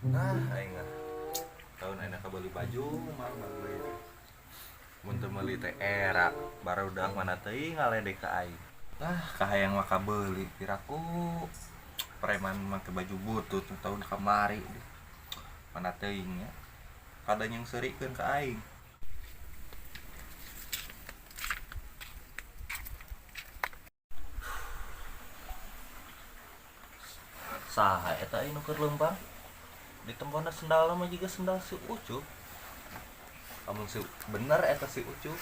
Nah, aing ah. Tahun ayeuna kabeuli baju mah meuli. Mun teu meuli teh era barudak mana teuing ngaledek ka aing. Ah, kahayang mah kabeuli piraku preman make baju butut tahun kamari. Mana teuing nya. Kada nyeungseurikeun ka aing. Saha eta euy nu keur leumpang? Ditempona sendalna mah jiga sendal si Ucup. Amun si bener eta si Ucup,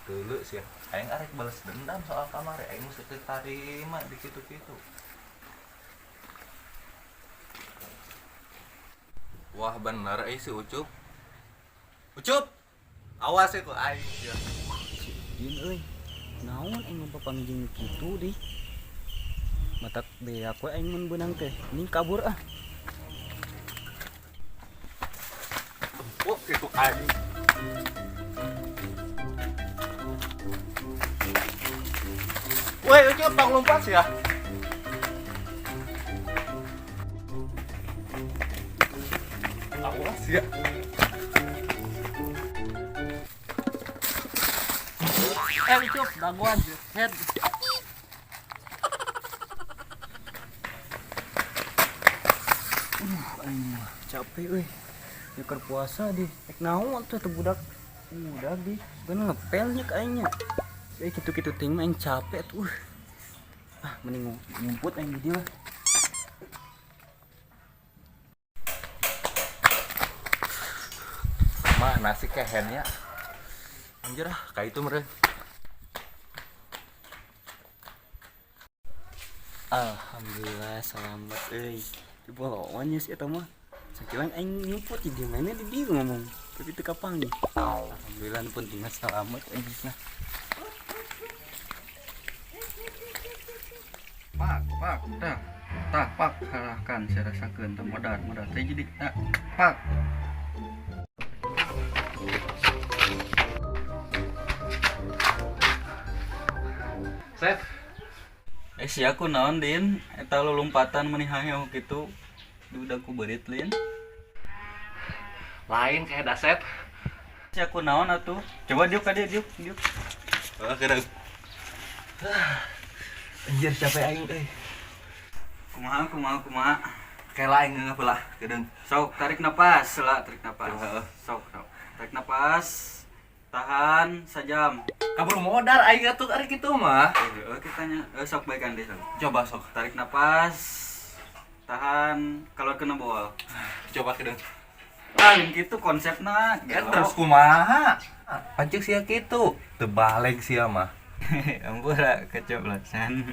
deuleu sia. Aing arek bales dendam soal kamari, aing mesti teu tarima di kitu-kitu. Wah bener euy si Ucup. Ucup, awas ya ku aing sia. Si Udin euy. Naon aing mah papanggih jeung nu kitu dih. Matak beak we aing mun beunang teh. Mending kabur ah. Empuk kitu aing. Woi Ucup, tong lompat sia. Awas ya. Ucup, dagoan head. Aing mah capek euy. Ya keur puasa dih. Rek naon atuh teh budak. Budak dih. Bener ngepel nya ka aing nya. Kitu-kitu teuing mah aing capek atuh. Ah, mending ngumput aing di dieu lah. Mana sih kehennya? Anjir ah, kayak itu meren. Alhamdulillah selamat euy. Dibolongan nya si eta mah. Sakilan aing nyumput di dieu mainnya di dieu ngomong. Tapi teu kapanggih. Alhamdulillah nu penting mah selamat aing nah. Pak, pak, tah. Tah, pak, harahkan saya rasakeun teh modar, modar teh jadi tah, pak. Sep, Sia ku naon Din? Eta lulumpatan meuni haheoh kitu. Di udah ku beurit lin. Lain kayak dasep. Sia ku naon atuh? Coba diuk ka dieu, diuk, diuk. Oh, kira. Anjir capek aing euy. Kumaha, kumaha, kumaha. Kayak lain ngeungeuh lah, kedeung. Sok tarik napas, lah tarik napas. Heeh. Sok, sok. Tarik napas. Tahan sajam. Kabur modar aing atuh ari kitu mah. Kitanya sok baikan deh sok. Coba sok. Tarik napas. Tahan kalau kena boal. Coba kedeung. Ah, gitu konsepna. Ya terus kumaha? Pancing sia kitu. Teu baleg sia mah. Ampura keceplosan.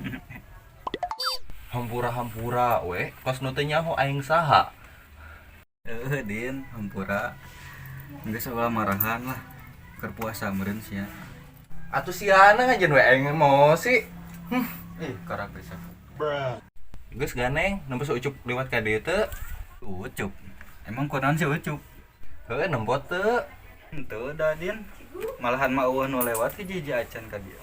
Hampura-hampura we, kos nu teu nyaho aing saha. Heeh, Din, hampura. Geus ulah marahan lah. Keur puasa meureun sia. Atuh siana ngajen we aing emosi. Ih, karak bisa. Geus ganeng, nempo si Ucup liwat ka dieu teu. Ucup. Emang kunaon si Ucup? Heuh, nempo teu. Henteu da, Din. Malahan mah eueuh nu lewat hiji-hiji acan ka dieu.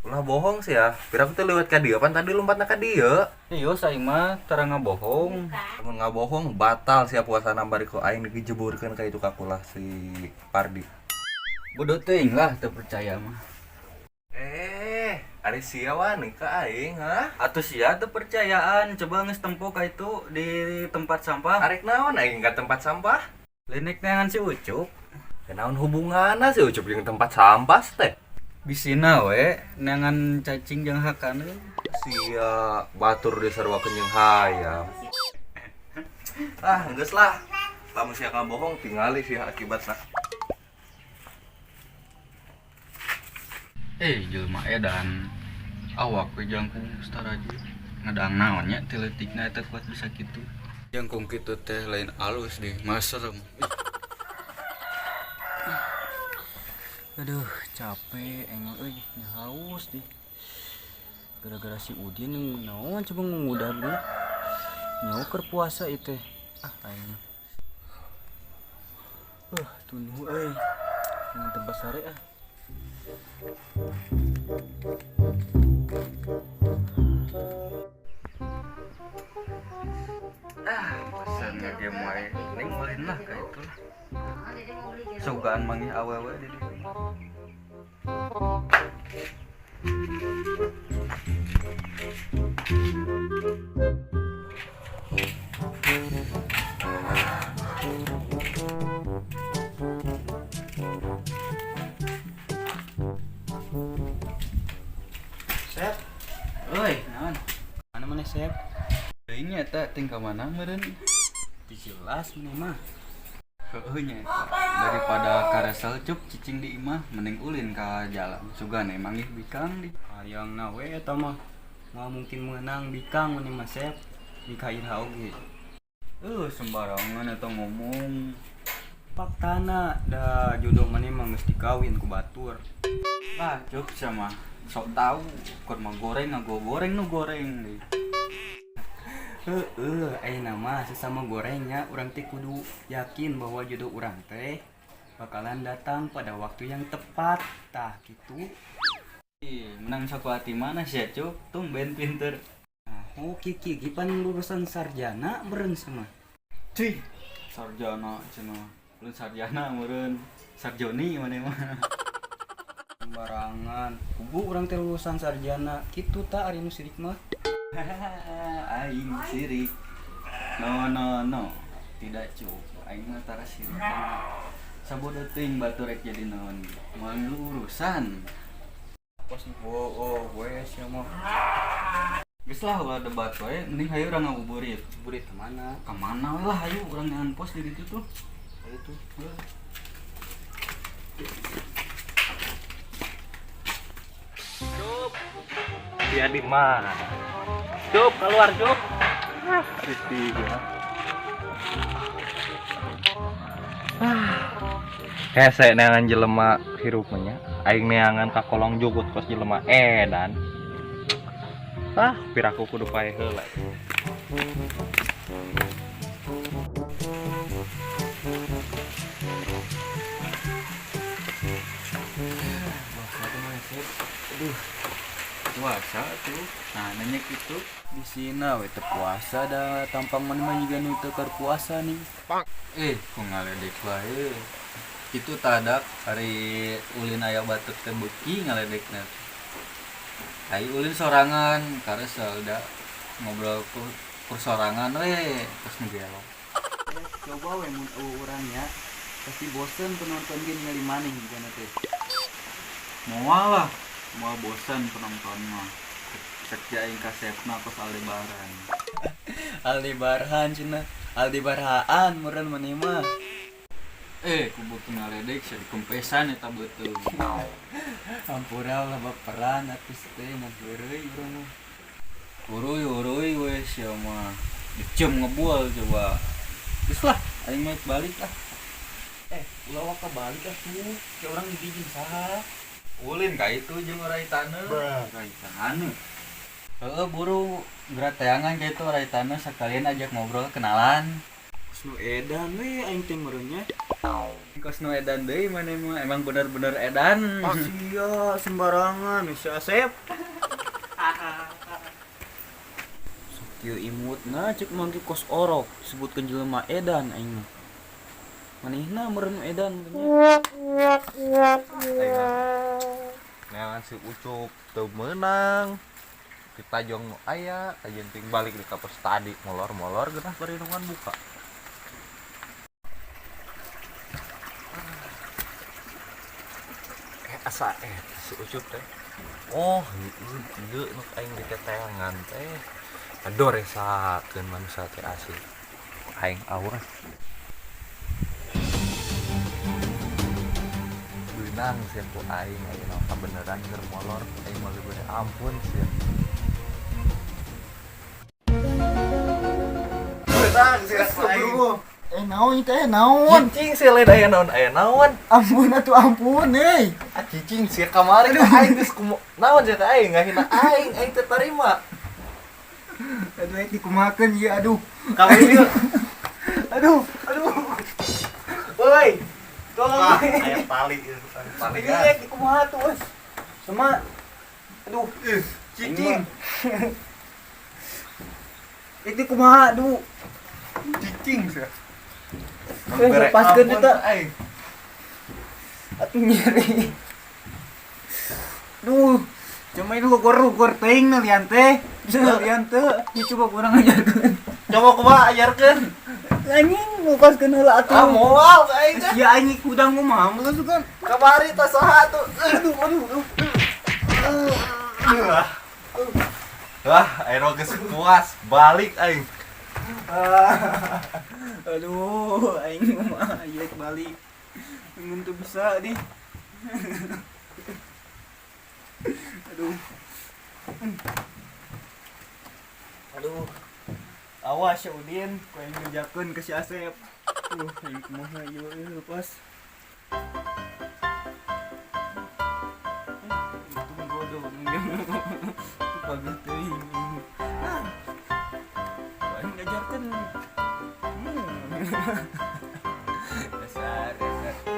Ulah bohong sih ya. Piraku teh lewat ka dieu pan tadi lompatna ka dieu. Iya, saing mah tara ngabohong. Mun ngabohong batal sia puasana bari ku aing dijeburkeun ka itu kakulah si Pardi. Bodoh teuing lah teu percaya mah. Ari sia wani ka aing, ha? Atuh sia teu percayaan, coba geus tempo ka itu di tempat sampah. Arek naon aing ka tempat sampah? Linik neangan si Ucup. Naon hubunganna si Ucup jeung tempat sampah teh? Bisina we neangan cacing jeung hakan. Sia batur disarwakeun jeung hayam. Ah, geus lah. Lamun sia ngabohong tingali sia akibatna. Jelema edan. Awak we jangkung setara aja. Ngadang naon nya ti leutikna eta kuat bisa kitu. Jangkung kitu teh lain alus deh, mah serem. Aduh, capek aing euy, haus deh. Gara-gara si Udin yang naon coba ngudah deh. Nyawa keur puasa ieu teh. Ah, aing. Tunduh euy. Ngan tempat sare ah. Ah, bosan ngegame wae. Mending ulin lah ka itu lah. Sugaan manggih awewe di dieu. Sep, Euy, naon? mana mana Sep? Teuing eta ting ka mana meureun? Jelas maneh mah. Heueuh nya eta. Daripada karesel cup cicing di imah mending ulin ka jalan. Sugan manggih bikang di. Hayangna we eta mah. Moal mungkin meunang bikang maneh mah Sep. Nikah iraha oge. Sembarangan eta ngomong. Faktana da jodoh maneh mah geus dikawin ku batur. Lah, cup sama sok tahu keur mah goreng ngagoreng nu goreng deui. Heeh, ayeuna mah sesama gorengnya urang teh kudu yakin bahwa jodoh urang teh bakalan datang pada waktu yang tepat. Tah gitu. Ih, menang sakuati mana sih cup? Tumben pinter. Nah, oh kiki pan lulusan sarjana meureun sama. Cuy, sarjana cenah. Ulun sarjana meureun. Sarjoni maneh mah. Sembarangan. Kubu urang teh lulusan sarjana. Kitu ta ari nu sirik mah. Aing sirik. No no no. Tidak cup. Aing mah tara sirik. Sabodo teuing batur rek jadi naon. Moal ngilu urusan. Pos oh, oh gue sia mah. Geus lah ulah debat wae, mending hayu urang ngabuburit. Burit ke mana? Ka mana we lah hayu urang neangan pos di ditu tuh. Ayo tuh. Dia di mana? Cup, keluar cup. Risti gua. Hese neangan jelema hirup mah nya. Aing neangan ka kolong jugut kos jelema edan. Ah, piraku kudu paeh heula. Aduh. Puasa tuh. Nah, nanya gitu. Di sini we teu puasa da tampang maneh mah jiga nu teu keur puasa nih. Kok ngaledek wae. Kitu tadak hari ulin aya batuk teh beuki ngaledekna. Ai ulin sorangan karesel da ngobrol ku sorangan we terus nu gelo. Coba we mun eueuh urang nya pasti bosen penonton ge ningali maneh jigana teh. Moal lah, moal bosen penonton mah. Cek aing kasepna kos Aldebaran. Aldebaran cenah. Aldebarhaan meureun maneh mah. Ku beuki ngaledek sia dikempesan eta beuteung. Ampura lah baperan atuh teh ngan heureuy urang mah. Uruy-uruy we sia mah. Dicem ngebual coba. Geus lah, aing mah balik ah. Ulah waka balik atuh. Kayak urang dibijin saha? Ulin ka itu jeung orai taneuh. Orai taneuh. Heeh, buru geura teangan ka itu orai taneuh sekalian ajak ngobrol kenalan. Kos nu edan we aing teh meureun nya. Kos nu edan deui maneh mah emang bener-bener edan. Sia sembarangan si Asep. Sok kieu imutna ceuk mangke kos orok disebutkeun jelema edan aing mah. Manehna meureun edan nya. Neangan si Ucup teu meunang. Ditajong nu aya, kajenting balik di kapos tadi molor-molor geunah barinungan buka. Asa si Ucup teh. Oh, heueuh ieu nu aing diteteangan teh. Aduh resakeun manusia teh asli. Aing awas. Beunang sia ku aing ayeuna kabeneran keur molor aing moal dibere ampun sia. Beunang sia ku aing. Naon teh naon? Cicing sia lain aya naon aya naon. Ampun atuh ampun euy. Ah cicing sia kamari ka aing geus kumo naon sia ka aing ngahina aing aing teu tarima. Aduh aing dikumahakeun ieu aduh. Kamari ieu. Aduh, aduh. Woi. Tolong. Ah, aya tali ieu, tali Ini rek dikumaha tuh, Bos. Sama aduh, Cicing. Rek dikumaha aduh. Cicing sih. Eh, lepaskeun Ampun, eta. aing. Atuh nyeri. Duh, cuma ini lukur-lukur teuing na lian teh. Bisa lian teh, ya coba kurang ajarkeun. Coba kumaha ajarkeun? Anjing lepaskeun heula atuh. Ah, moal ka aing teh. Ya anjing kudang kumaha mun sugan. Kamari tas saha tuh? Aduh, aduh, aduh. Wah, aing geus puas, balik aing. Ah, aduh, aing kumaha ieu balik. Mun teu bisa dih. Aduh. Aduh. Awas ya Udin, ku aing ngejakeun ke si Asep. Aing kumaha ieu euy lepas. Itu bodoh. Pagah teuing. Ah. Ku aing ngajarkeun. Dasar, dasar.